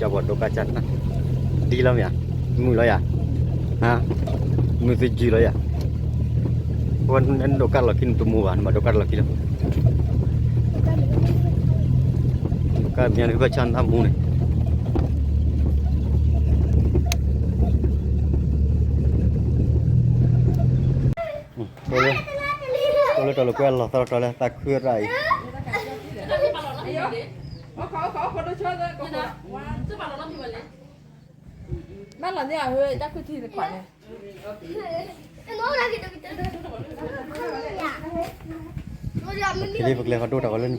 ကၠီပှၤဒိကါကၢ်နၢ်, ဒ်လီၤမ့ၢ်ဧါ, မုာ်လီၤယၤ, ဟါ, မုာ်သယုၢ်လီၤယၤ, အဝဲနဒိကါတလီၢ်ခံနတမုာ်ဘၣ် နဘၣ်ဒိကါတလီၢ်ခံလီၤ, ဒိကါမ့ၢ်နကၢ်ဆၣ်နၢ်မူန့ၣ် အိၣ်လၢတၢ်လိာ်ကွဲအလီၢ်သီတတီၤလၢသးခုရၣ်အံၤ, ဘၣ်လီၤန့ၣ်အဟၢတၢ်ခုထံတခွးန့ၣ် ဖဲလံပကျဲဃီဒိၣ်တၢ်ဂီၤလၢန့ၣ်,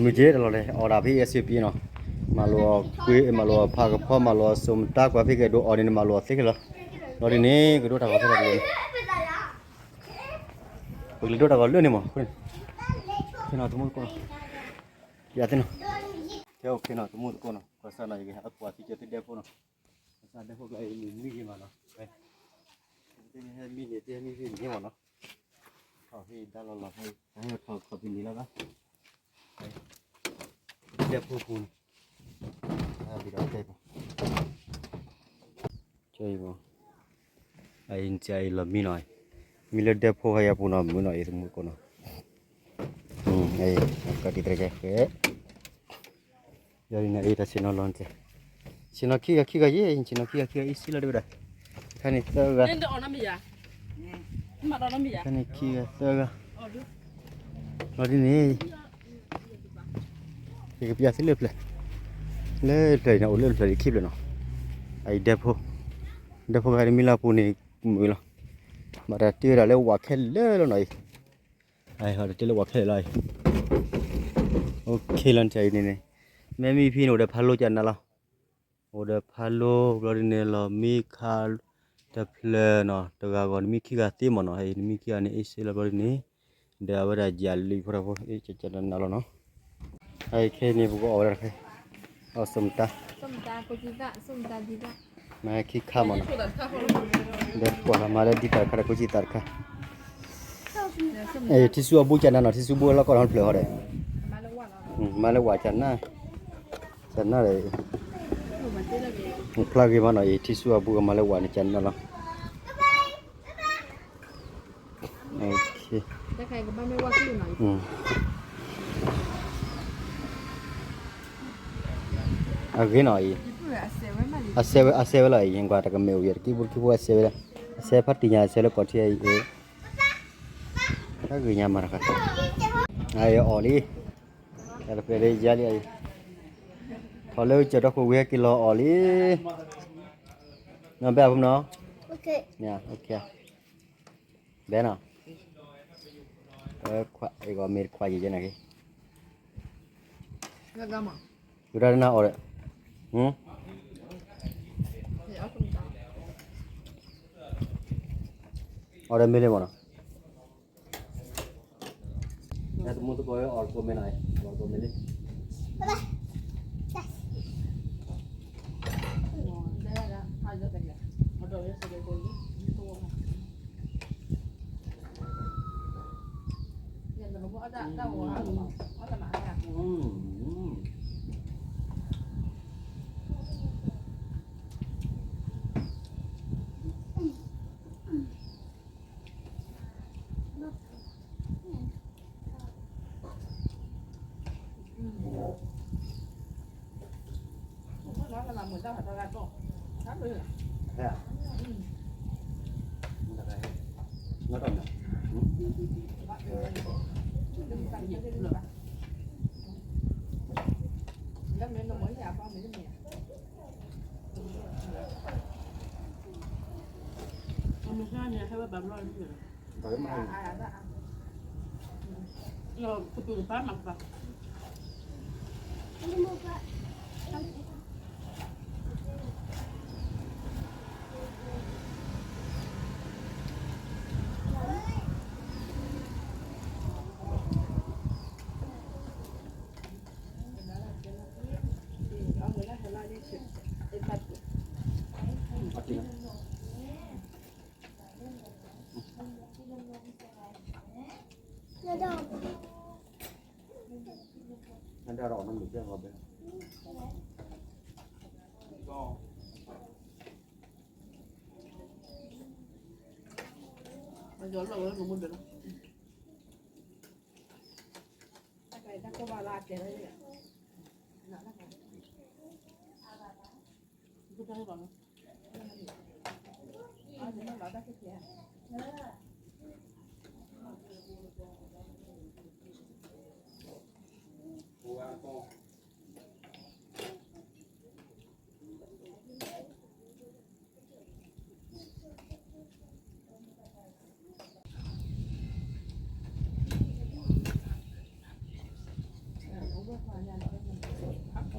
မုၢ်က့တလီၤလဲၣ် အီၣ်ဒၣ်ဖဲ S U P နီၤ, မၤလိာ်အီၤကွ့ မၤလိာ်အီၤဖးကဖီ မၤလိာ်အီၤစိာ်မတါကွၢ်ဖဲကဲဒိးအီၤန့ၣ် နမၤလိာ်အီၤသ့ခဲလၢာ်, လီၤဒ်န့ၣ် ကဒိၣ်တၢ်ဂီၤဖဲလီၤန့ၣ်, ပကလဲၤဒိၣ်တၢ်ဂီၤလၢန့ၣ်မး, ဖဲနီၤတမူသကိးနီၤ, ယသ့ၣ်နီၤ, ဖဲအိၣ်ခ့နီၤတမူသကိးနီၤ, ကွၢ်စၢ်နီၤ ယကဟဲအကွၢ်သံကၠိသ့ၣ်ဒဲဖိနီၤ, ကွၢ်စၢ်ဒဲဖိကျါအံၤမုာ်မံဂ့ၤမးနီၤ, တမ့ၢ်ဟဲမံန့ၣ် တဟဲမံဖဲန့ၣ်မးနီၤ, ထီၣ်ဖဲဒါလီၤလီၤဖဲ တဟဲထီၣ်ခီၣ်ဖံးန့ၣ်လီၤဘၣ်, ဒဲဖိပူၤန့ၣ်, ဘၣ်ဒီးတဲပူၤ, ကၠီအံၤပူၤ, အအံၤနစၢ်အံၤလီၤမံနီၤ, မံလၢဒဲဖိခါယၤပူၤနီၤ မုာ်နီၤ အံၤတမူသကိးနီၤ, ကတံၤတရၢ်ကဲဃဲ ယီၤဒ်န့ၣ်အံၤ တၢ်ဆ့ၣ်နီၤလီၤန့ၣ်, ဆ့ၣ်နီၤခံဂၤခံဂၤယဲၢ် ဆ့ၣ်နီၤခံဂၤခံဂၤအံၤစ့လီၤဒ်ဝဲဒၣ်, ခါန့ၣ်သၢဂၤ, ခါန့ၣ်ခံဂၤသၢဂၤ, လီၤဒ်န့ၣ်, ယကပျၢ်သုလၢဖျၢၣ်, လၢဖျၢၣ်အံၤန့ၣ် အိၣ်လၢဖျၢၣ်လံခံဖျၢၣ်နီၤ, အအံၤဒဲဖိ, ဒဲဖိဂၤတမံလၢပူၤန့ၣ် မုာ်လီၤ, ဘၣ်တၢ်တ့ဝဲဒၣ်လၢဝးခဲလၢာ်လီၤနီၤအံၤ အတ့လၢဝးခဲလၢာ်လီၤအံၤ, အိၣ်ခ့လီၤန့ၣ်အံၤန့ၣ်, မ့မ့ၢ်ဖဲန့ၣ် အိၣ်ဒီးဖးလိကၢ်နၤလီၤ, အိၣ်ဒီးဖးလိ ဘျီဒ်န့ၣ် လီၤမံခါတဖျၢၣ်နီၤ, တဂၤဂီၢ်နမံခံဂၤသ့မးနီၤ, နမံခံဂၤန့ၣ် အ့ၣ်စ့လီၤဘျီဒ်န့ၣ်, ဒီးအဝဲဒၣ်ယၤလံဖိတၢ်ဖိ အ့ၣ်ကကနၤလီၤနီၤ, အခဲအံၤန့ၣ် ပကအီၣ်ဝဲဒၣ်တခါ, အီၣ်စိမတၤ မ့ၢ်ခံခါမးနီၤ, ဒီးကွၢ်လီၤမၤလၢဒ်တၢ်တခါဒီး ကိးကံသးတခါ, ထံဆူအဘူကနၤနီၤ, ထံဆူဘူလီၢ်ကီၢ်နီၤတဖျၢၣ်ဟီဒီး, မၤလၢဝးကနၤ, ကနၤဒီး, ဖျါဂ့ၤမးနီၤအံၤ ထံဆူအဘူကမၤလၢဝးန့ၣ်ကနၤလီၤ. အဂ့ၤနီၤအံၤ, အစဲဝဲလီၤအံၤ, ယကွၢ်တကမဲာ်အိၣ်ယဲၢ် တကံဖိတကံဖိအစဲဝဲလီၤ, အစဲဖးတံၢ်ညါ အစဲလၢကီၢ်ထံအံၤ, တၢ်ဂ့ၤညါမၤတခါ, အအံၤအီၣ်လံ, တၢ်တပှဲၤလၢယါလံအံၤ, ထီၣ်လၢကစၢၢ်ဒီခိၣ်ဝံၤဟဲက့ၤလီၤအီၣ်လံ, နီၢ်ဘဲအဖိမနီၤ, ဘဲနီၤ, ခွါ, အဂီၢ်မ့ၢ်တခွါယံၤယဲနၤက့ၤ, ယူၤတၢ်တနၢ်အီၣ်ဒီး, အီၣ်ဒီးမ့ၢ်လံမနီၤ, တမူသကိးအီၣ်တကိးမ့ၢ်နီၤ, အီၣ်တကိးမ့ၢ်လံ.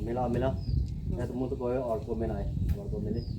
မ့ၢ်လီၤ မ့ၢ်လီၤ, တမူသကိးအီၣ်ကိးမ့ၢ်နီၤ, အီၣ်ကိးမ့ၢ်လံ.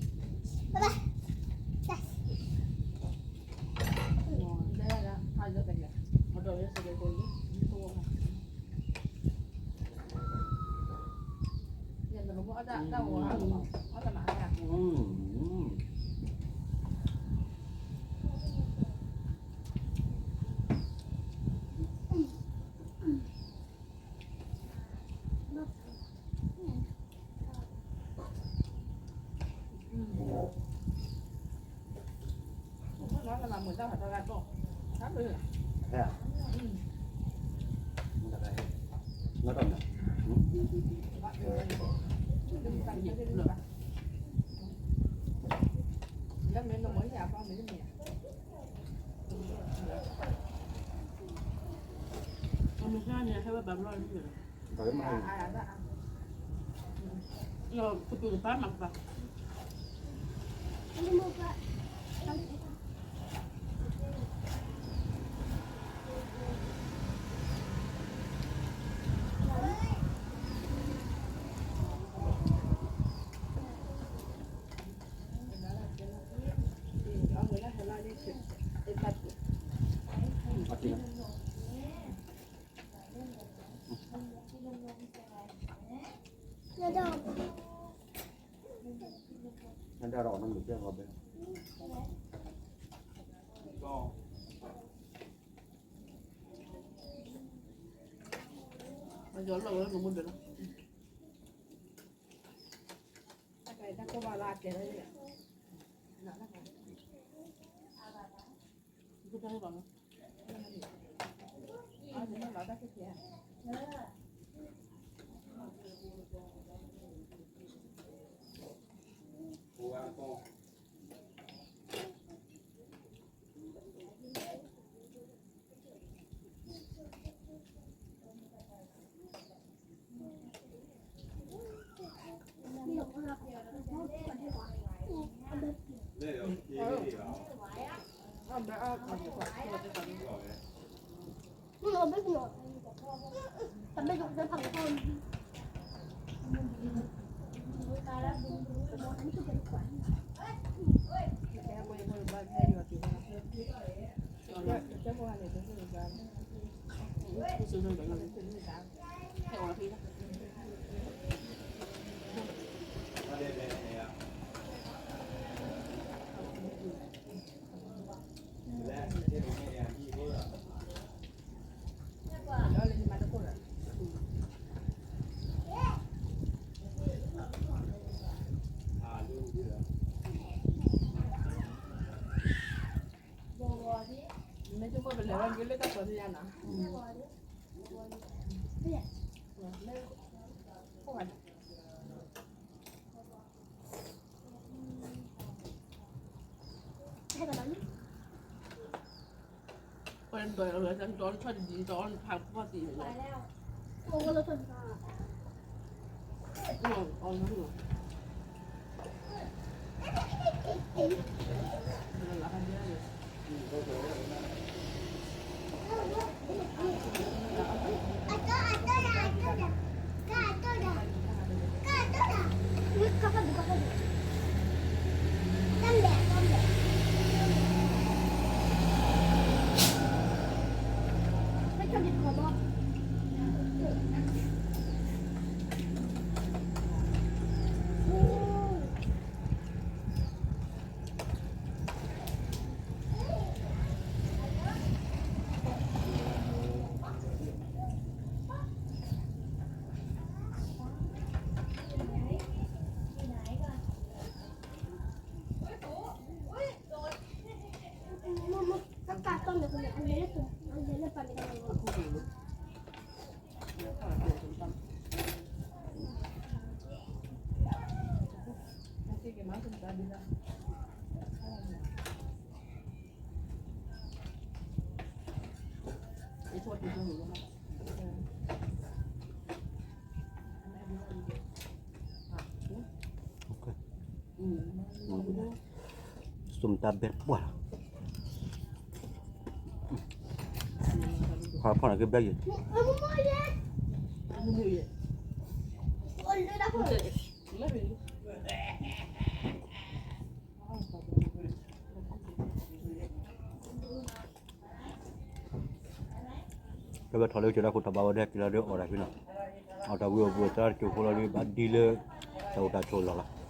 စိၢ်မတၤဘဲတပှၢ်လီၤ, ဖီဖီန့ၣ်ကဘဲယဲၢ် ကဘဲထီၣ်လၢကစၢၢ်ဒၣ်ခိၣ်တဘၣ်ဝဲဒၣ်က့ၤလီၤဒီးအီၣ်တၢ်ဖဲနီၤ, အီၣ်တၢ်ဝံၤအီၣ်ဘူးအသးတကၠိၢ်ဖိလီၤဒီး ဘၣ်ဒ်လၢ တၢ်အိၣ်တၢ်ဆိးလီၢ်လီၤ.